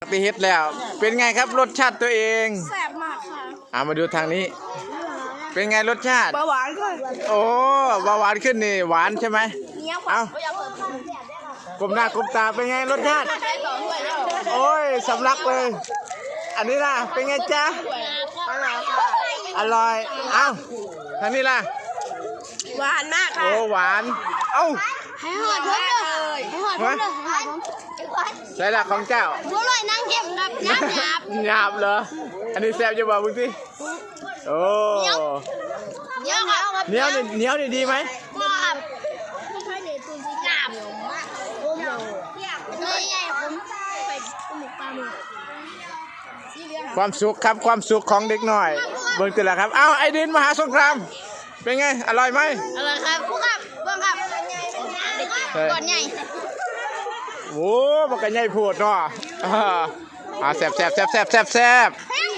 ໄປເຮັດແລ້ວ ເປັນໄງຄັບ ລົດຊາດຕົວເອງ? ແຊບມາກຄ່ະ. ເອົາ ມາດູທາງນີ້ ເປັນໄງລົດຊາດ? ເບົາຫວານຂຶ້ນ. ໂອ້ ເບົາຫວານຂຶ້ນນີ້ ຫວານໃຊ່ໄໝ? ເອົາ ກົ້ມໜ້າກົ້ມຕາ ເປັນໄງລົດຊາດ? ໂອ້ຍ ສຳລັກເລີຍ. ອັນນີ້ລະ ເປັນໄງຈ໊ະ? ອະລ່ອຍ. ເອົ້າ ທາງນີ້ລະ? ຫວານມາກຄ່ະ. ໂອ້ ຫວານ. ເອົ້າ ໃຫ້ຮອດຜົມເດີ ໃຫ້ຮອດຜົມເດີ ໃຫ້ຮອດຜົມ. ໃສລະຂອງເຈົ້າ? ບົວລອຍນາງເຫັມຄັບ ຫຍາບໆ. ຫຍາບເຫຼືອ? ອັນນີ້ແຊບຢູ່ບໍ່ ເບິ່ງຕິ? ໂອ້ ໜຽວ ໜຽວຄັບ. ໜຽວນີ້ ໜຽວນີ້ດີໄໝ? ບໍ່ຄັບ. ຫຍາບ ໜ່ວຍໃຫຍ່ ຜົມ ຄວາມສຸກຄັບ ຄວາມສຸກຂອງເດັກນ້ອຍ. ເບິ່ງຕິລະຄັບ. ເອົ້າ ໄອດິນມະຫາສົງຄາມ ເປັນໄງ ອະລ່ອຍໄໝ? ອະລ່ອຍຄັບ ຜູ້ຄັບ ເບິ່ງຄັບ ເອີ ກ້ອນໃຫຍ່. ໂອ້ ມັນກະໃຫຍ່ໂພດເນາະ. ອ່າ ແຊບໆ.